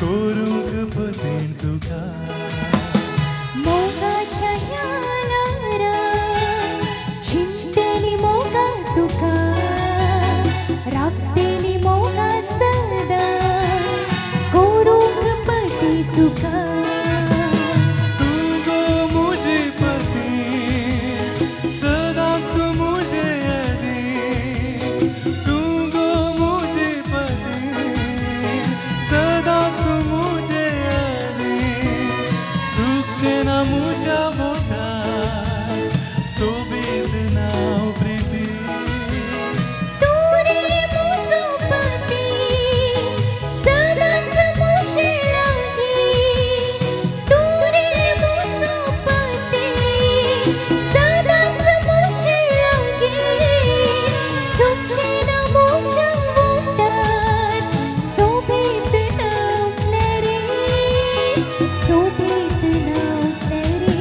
करूंक पतीन तुका. मोगाच्या ह्या ल्हारान चिंतली मोगा तुका, राखतली मोगा सदांच करूंक पती तुका. तूं गो म्हजी पती, सदांच तूं म्हजे यादीन. तूं गो म्हजी पती, सदांच तूं म्हजे यादीन. सुकचें ना म्हज्या बोटार सोबीत नांव प्रिती. तूं रे म्हजो पती, सदांच म्हजे लागीं. तूं रे म्हजो पती, सदांच म्हजे लागीं. सुकचें ना म्हज्या बोटार सोबीत नांव क्लॅरी, सोबीत नांव क्लॅरी.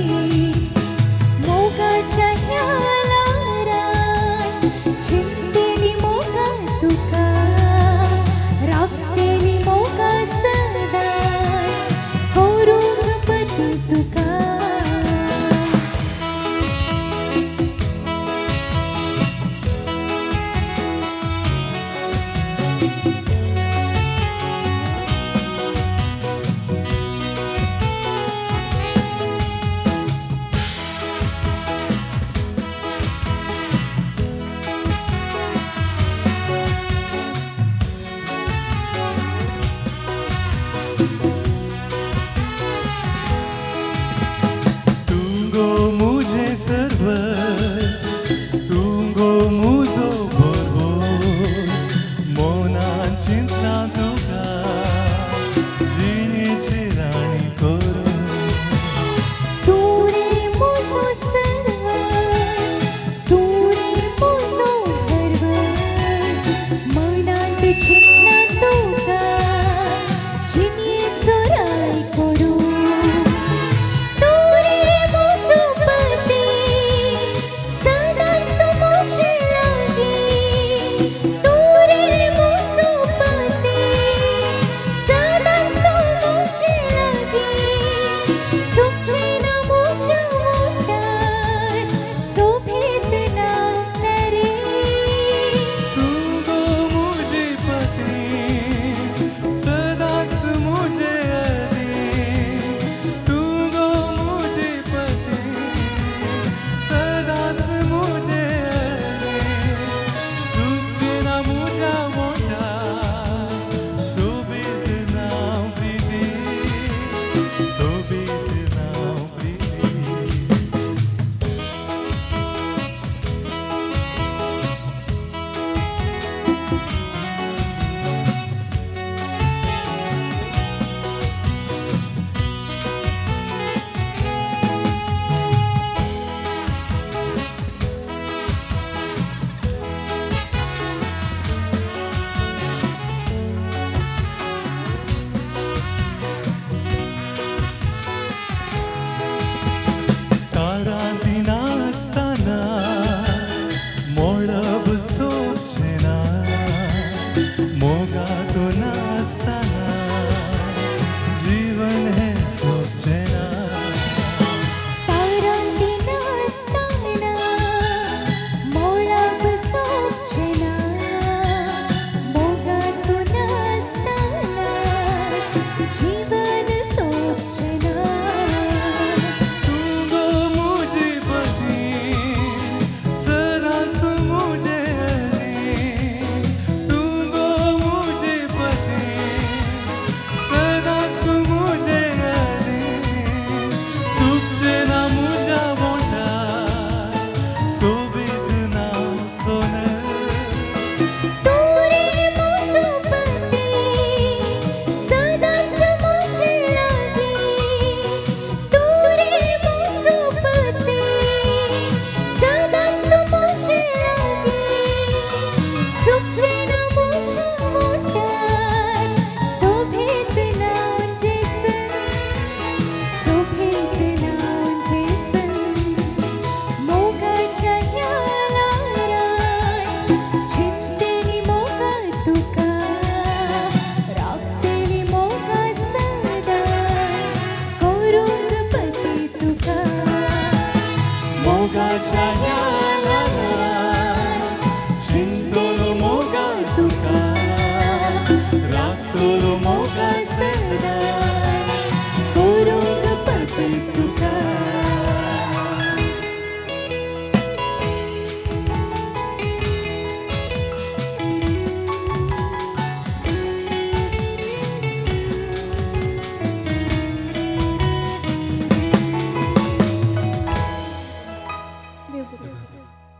मोगाच्या ह्या ल्हारान चिंतली मोगा तुका, राखतली मोगा सदांच करूंक पती तुका. तूं गो म्हजें सर्वस्व, तूं गो म्हजो भरवंस. मनान चिंतलां तुका,